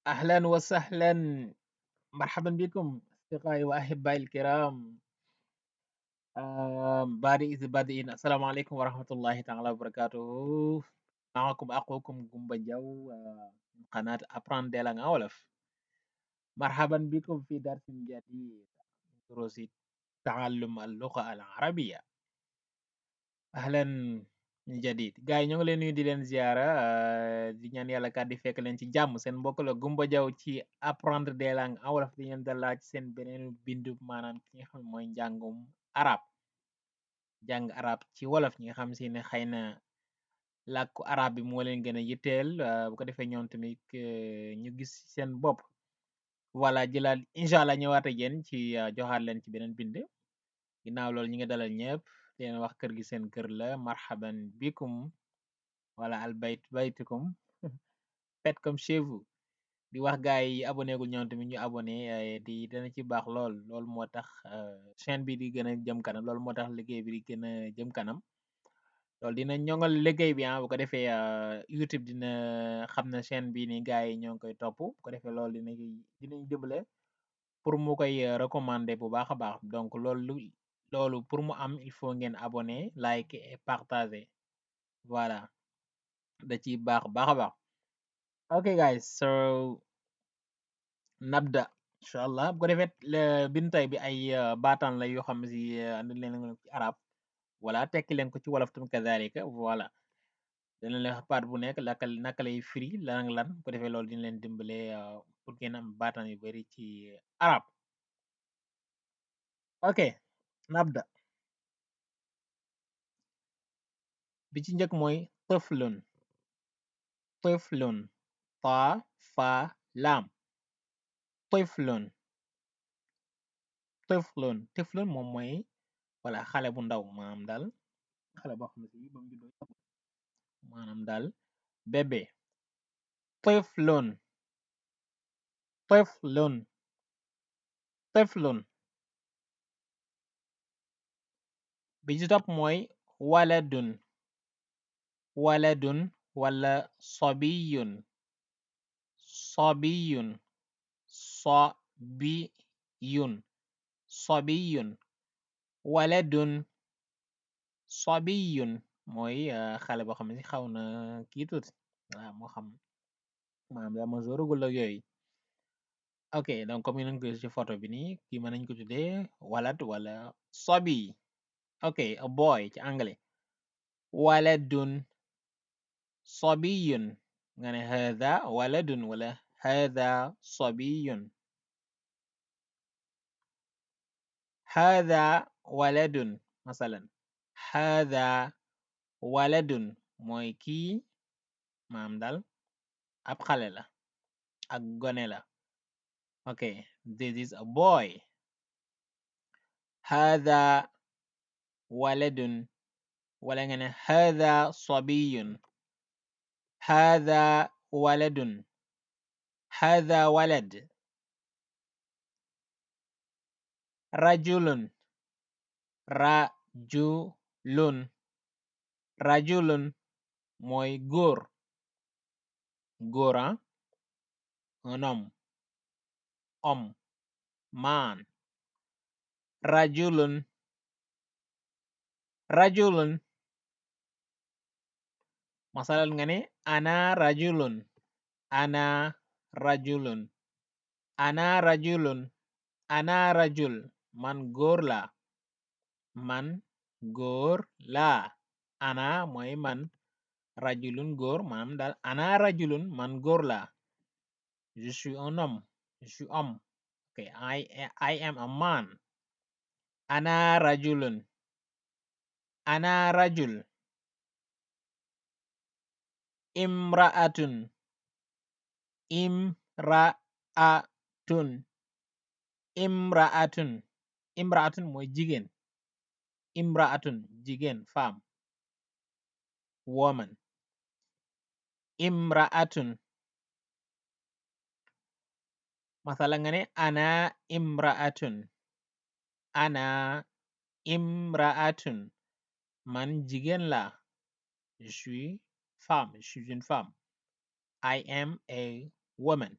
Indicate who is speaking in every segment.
Speaker 1: أهلا وسهلا، مرحبا بكم أصدقائي وأحبائي الكرام. بادئين السلام عليكم ورحمة الله تعالى وبركاته. معكم أخوكم جumba Jaw من قناة Apprendre Langue Wolof. مرحبا بكم في درس جديد من دروس تعلم اللغة العربية. أهلا من jadid gaay ñoo ngi leen nuyu di leen ziara di ñaan yàlla kàddu fekk leen ci jàmm. Seen mbokk la Gumba Jaw ci Apprendre des langues en wolof di leen dalal ci seen beneen bindu maanaam ki nga xam mooy njàngum arab jàng arab ci wolof ñi nga xam si ne xëy na làkku arab bi moo leen gën a yitteel bu ko defee ñoom tamit ñu gis seen bopp. Voilà jëlaat incha allah ñëwaat ak yéen ci joxaat leen ci beneen bind. Ginnaaw loolu ñi nga dalal ñëpp di leen wax kër gi seen kër la marhaban bikum wala al bayt baytukum faites comme chez vous. Di wax gaay yi abonné gul ñoom tamit ñu abonné di dana ci baax lool moo tax chaîne bi di gën a jëm kanam loolu moo tax liggéey bi di gën a jëm kanam. Loolu dina ñoŋal liggéey bi bu ko defee YouTube dina xam ne chaîne bii nii gaay yi ñoo ngi koy topp bu ko defee loolu dinañ dimbale pour mu koy recommander bu baax a baax. Donc loolu pour mu am il faut ngeen abonné like et partager. Voilà da ciy baax a baax. Okay guys, so nabda inshallah bu ko defee bind tay bi ay baataan la yoo xam si andi leen ci arab wala tekki leen ko ci wolof tam kazalika. Voilà dana leen wax baat bu nekk naka lay firi lan ak lan bu ko defee loolu dina leen dimbale pour ngeen am baataan yu bari ci arab. Ok nabda bi ci njëkk mooy tëflun ta fa laam tëflun moom mooy wala xale bu ndaw maanaam daal xale boo xam ne si ba mu juddoo maanaam daal bébé. teflun bi ci topp mooy waladun wala sobiyun waladun sobiyun mooy xale boo xam ne si xaw na kii tuuti waaw moo xam maanaam daa ma zorugul ak yooyu. Ok donc comme nañ ko ci photo bi nii kii mën nañ ko tuddee walad wala sobi. Ok a boy ci anglais waladun sobiyun nga ne hadha waladun wala hadha sobiyun. Hadha waladun masalan hadha waladun mooy kii maam daal ab xale la ak gone la. Ok this is a boy. Hadha waladun wala nga ne hadha sobiyun. Hadha waladun hadha walad. Rajulun mooy góor un homme man. Rajulun masalan nga ne ana rajul man góor la ana mooy man rajulun góor maanaam daal ana rajulun man góor la. Je suis un homme. Ok I am a man. Ana rajul. Imra'atun mooy jigéen. Jigéen femme woman. Imra'atun masala nga ne ana imra'atun man jigéen la. Je suis une femme. I am a woman.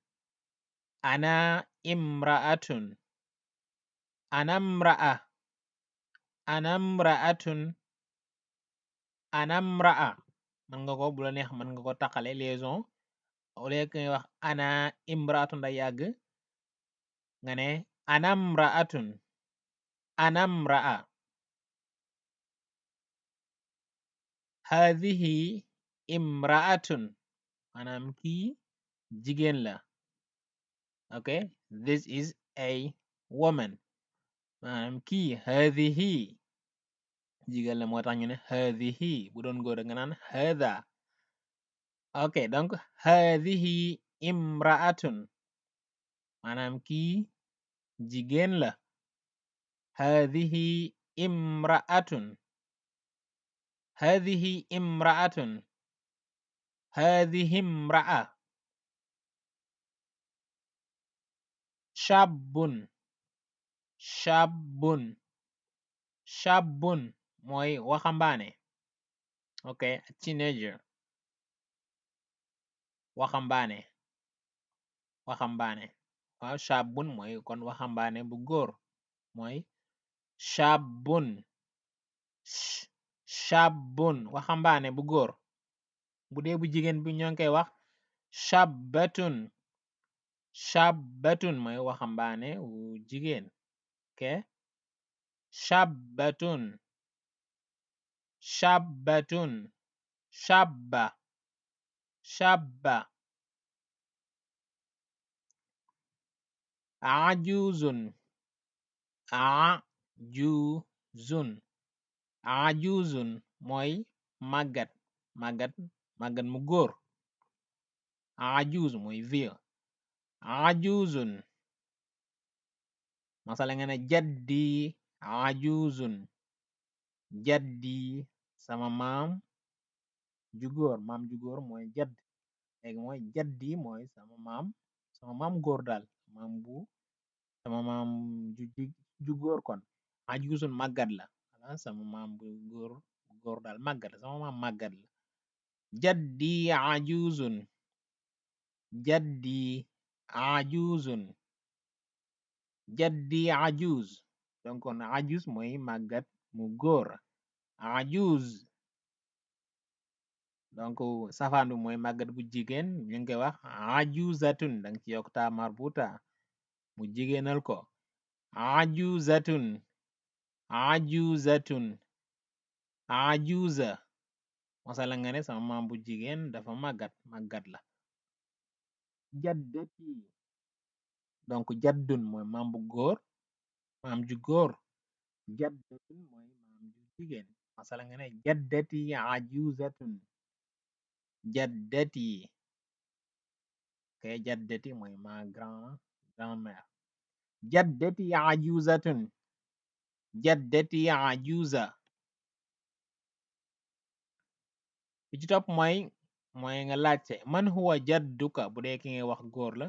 Speaker 1: ana imra'atun, anamra'a, anamra'atun, anamra'a. mën nga ko bu la neex mën nga ko taqale liaison au lieu que ngay wax ana imra'atun day yàgg nga ne anamra'atun, anamra'a. hadhihi imra'atun, maanaam kii jigéen la. okay, this is a woman, maanaam kii hadhihi jigéen la moo tax ñu ne hadhihi. bu doon góor nga naan hadha. okay, donc hadhihi imra'atun, maanaam kii jigéen la. hadhihi imra'atun, hadhihi imra'atun, hadhihi imra'a. shabbun, shabbun, shabbun mooy waxambaane. okay, teenager, waxambaane, waxambaane. waaw shabbun mooy kon waxambaane bu góor mooy shabbun, shabbun waxambaane bu góor. bu dee bu jigéen bi ñoo ngi koy wax shabbatun, shabbatun mooy waxambaane wu jigéen. okay, shabbatun, shabbatun, shabba, shabba. ajuzun, ajuzun, ajuzun mooy màggat, màggat, màggat mu góor. ajuz mooy vieux. ajuzun masala nga ne jaddi ajuzun, jaddi sama maam ju góor. maam ju góor mooy jadd. léegi mooy jaddi mooy sama maam góor daal. maam bu sama maam ju góor kon. ajuzun màggat la. wala sama maam bu góor daal màggat la, sama maam màggat la. jaddi ajuzun, jaddi ajuzun, jaddi ajuz. donc kon ajuz mooy màggat mu góor. ajuz donc safaan bi mooy màggat bu jigéen ñu ngi koy wax ajuzatun. danga ci yokk taa marbuta mu jigéenal ko. ajuzatun, ajuzatun, ajuza masala nga ne sama maam bu jigéen dafa màggat, màggat la. jaddati donc jaddun mooy maam bu góor, maam ju góor. jaddatun mooy maam ju jigéen. masala nga ne jaddati ajuzatun, jaddati. okay, jaddati mooy ma grand-mère. jaddati ajuzatun, jaddati ajuza. bi ci topp mooy nga laajte man huwa jadduka. bu dee ki ngay wax góor la,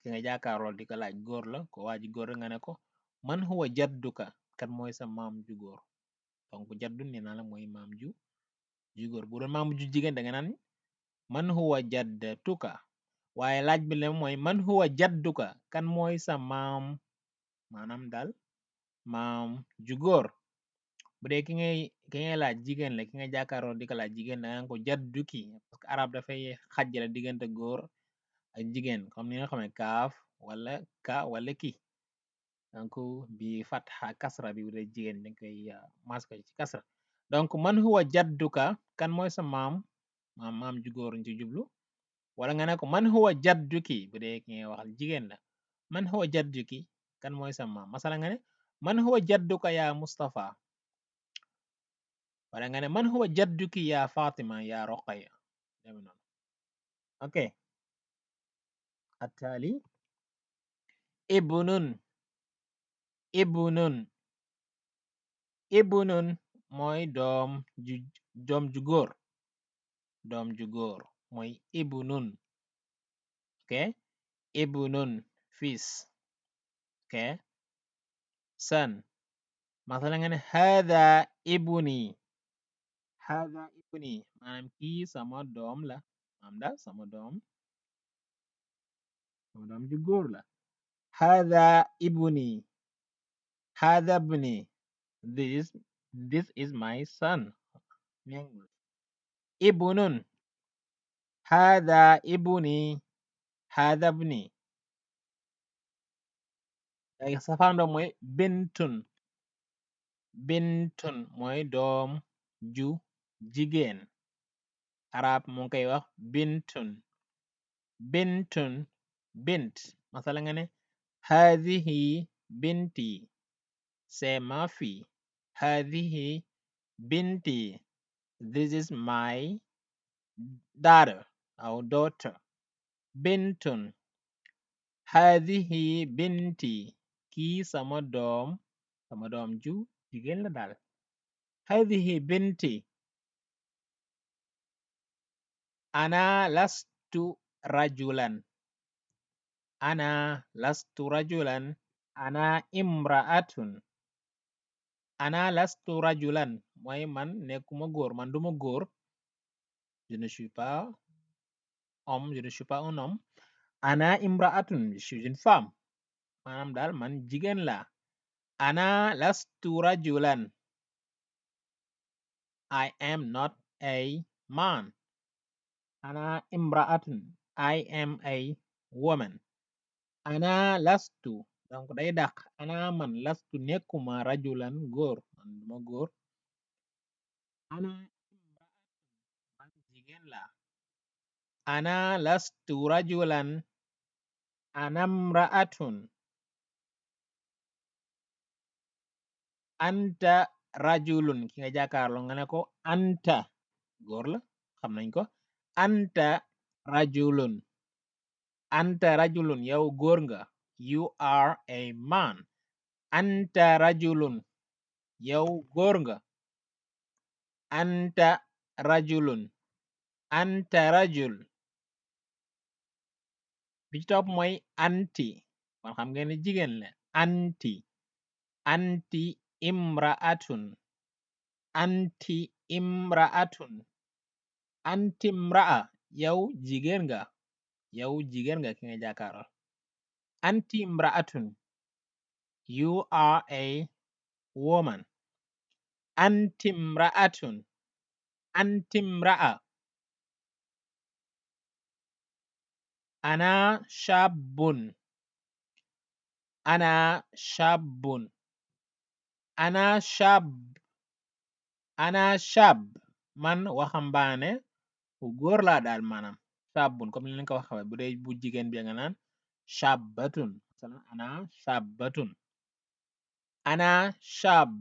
Speaker 1: ki nga jàkkaarool di ko laaj góor la, ko waa ji góor la nga ne ko man huwa jadduka, kan mooy sa maam ju góor. donc jaddu nee naa la mooy maam ju góor. bu doon maam ju jigéen da nga naan man huwa jaddatuka. waaye laaj bi la mooy man huwa jadduka, kan mooy sa maam, maanaam daal maam ju góor. bu dee ki ngay laaj jigéen la, ki nga jàkkaarool di ko laaj jigéen da nga ko jadduki, parce que arab dafay xajjale diggante góor ak jigéen comme ni nga xamee kaaf wala ka wala ki. donc bi fatha kasra bi bu dee jigéen dañ koy maska ci kasra. donc man huwa jadduka, kan mooy sa maam, maam ju góor ñu ci jublu. wala nga ne ko man huwa jadduki, bu dee ki ngay waxal jigéen la, man huwa jadduki, kan mooy sa maam. masala nga ne man huwa jadduka ya Mustafa. wala nga ne man huwa jadduki ya Fatima ya Roqaya. deme noonu. ok, attali ibnun, ibnun, ibnun mooy doom ju góor, doom ju góor mooy ibnun. ok, ibnun fils. ok, son. masala nga ne hadha ibni, hadha ibni maanaam kii sama doom la, maanaam daal sama doom sama doom ju góor la. Hadha ibni. Hadha ibni. This is my son. Ibnun. Hadha ibni. Hadha ibni. léegi safaanoo mooy bintun. Bintun mooy doom ju jigéen. arab mu ngi koy wax bintun. Bintun. Bint. masala nga ne hadhihi binti. C'est ma fille. Hadhihi binti. This is my daughter. Our daughter. Bintun. Hadhihi binti. Kii sama doom ju jigéen la daal. Hadhihi binti. Ana lastu rajulan. Ana lastu rajulan. Ana imra'atun. Ana lastu rajulan mooy man nekkuma góor, man duma góor. Je ne suis pas homme, je ne suis pas un homme. Ana imra'atun, je suis une femme. maanaam daal man jigéen la. Ana lastu rajulan. I am not a man. Ana imra'atun. I am a woman. Ana lastu. donc day dàq. Ana man lastu nekkuma rajulan góor, man duma góor. Ana imra'atun. man jigéen la. Ana lastu rajulan. Ana imra'atun. Anta rajulun. ki nga jàkkaarloo nga ne ko anta. góor la xam nañ ko. Anta rajulun. Anta rajulun yow góor nga. You are a man. Anta rajulun yow góor nga. Anta rajulun. Anta rajul. bi ci topp mooy anti. kon xam ngeen ne jigéen la. Anti. Anti imra'atun. Anti imra'atun. Anti imra'a yow jigéen nga. yow jigéen nga ki nga jàkkaarloo. Anti imra'atun. You are a woman. Anti imra'atun. Anti imra'a. Ana shabbun. Ana shabbun. Ana shab. Ana shab. man waxambaane bu góor laa daal maanaam. Shabbun comme ni leen ko waxee bu dee bu jigéen bi nga naan shabbatun. ana shabbatun. Ana shab.